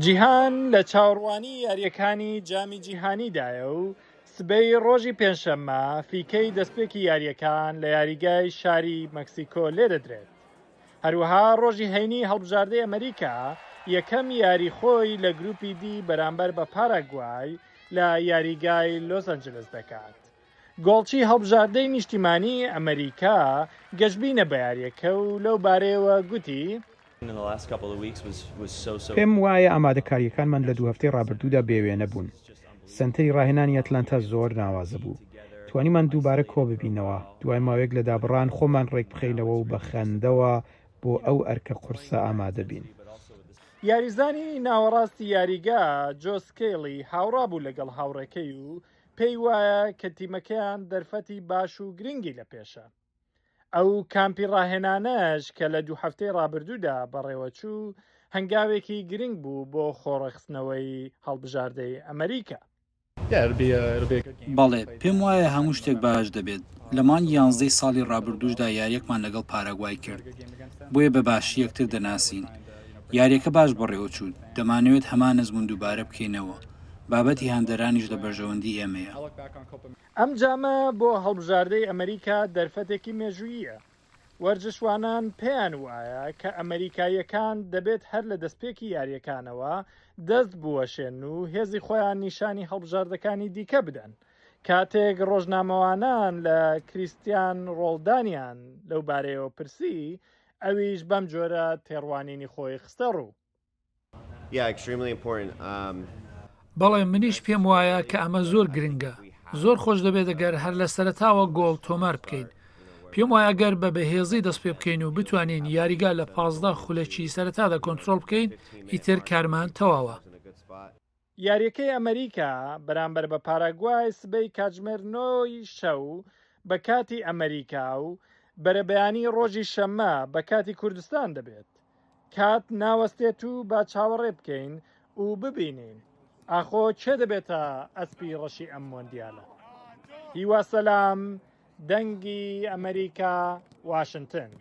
جیهان لە چاوەڕوانی یارییەکانی جامی جیهانیدایە و سبەی ڕۆژی پێنجشەممە فیکەی دەستپێکی یارییەکان لە یاریگای شاری مەکسیکۆ لێدەدرێت. هەروەها ڕۆژی هەینی هەڵبژاردەی ئەمریکا یەکەم یاری خۆی لە گروپی دی بەرامبەر بە پاراگوای لە یاریگای لۆس ئەنجلس دەکات. گۆڵچی هەڵبژاردەی نیشتیمانیی ئەمریکا گەشبینە بە یارییەکە و لەو بارەیەوە گوتی. پێم وایە ئامادەکارییەکانمان لە دوو هەفتەی ڕابردوودا بێوێنە بوون. سەنتەری ڕاهێنانی ئەتلانتا زۆر ناوازە بوو. توانیمان دووبارە کۆببینەوە، دوای ماوەیەک لە دابڕان خۆمان ڕێکبخەینەوە و بە خەندەوە بۆ ئەو ئەرکە قورسە ئامادەبین. یاریزانی ناوەڕاستی یاریگا، جۆ سکەیڵی هاوڕا بوو لەگەڵ هاوڕێکەی و پێی وایە کە تیمەکەیان دەرفەتی باش و گرنگی لە پێشە. ئەو کامپی ڕاهێنانەش کە لە دوو هەفتەی ڕابردوودا بەڕێوەچوو، هەنگاوێکی گرنگ بوو بۆ خۆڕێکخستنەوەی هەڵبژاردەی ئەمریکا. بەڵێ، پێم وایە هەموو شتێک باش دەبێت. لە مانگی یانزدەی ساڵی ڕابردووشدا یارییەکمان لەگەڵ پاراگوای کرد، بۆیە بە باشی یەکتر دەناسین. یارییەکە باش بەڕێوەچوو، دەمانەوێت هەمان ئەزموون دووبارە بکەینەوە. بابەتی هاندەرانیش لە بەرژەوەندی ئێمەیە. ئەم جامە بۆ هەڵبژاردەی ئەمریکا دەرفەتێکی مێژووییە. وەرزشوانان پێیان وایە کە ئەمریکاییەکان دەبێت هەر لە دەستپێکی یارییەکانەوە دەست بوەشێنن و هێزی خۆیان نیشانی هەڵبژاردەکانی دیکە بدەن. کاتێک ڕۆژنامەوانان لە کریستیان ڕۆڵدانیان لەو بارەیەوە پرسی، ئەویش بەم جۆرە تێڕوانینی خۆی خستەڕوو. بەڵێ منیش پێم وایە کە ئەمە زۆر گرنگە. زۆر خۆش دەبێت گەر هەر لە سەرەتاوە گۆڵ تۆمار بکەین. پێم وایە گەر بە بەهێزی دەست پێ بکەین و بتوانین یاریگا لە 15 خولەکی سەرەتادا کۆنترۆڵ بکەین، ئیتر کارمان تەواوە. یارییەکەی ئەمریکا بەرامبەر بە پاراگوای سبەی کاتژمێر نۆ ی شەو بە کاتی ئەمریکا و بەرەبەیانی ڕۆژی شەممە بە کاتی کوردستان دەبێت. کات ناوەستێت و با چاوەڕێ بکەین و ببینین ئاخۆ کێ دەبێتە ئەسپی ڕەشی ئەم مۆندیالە. هیوا سەلام، دەنگی ئەمریکا، واشنتن.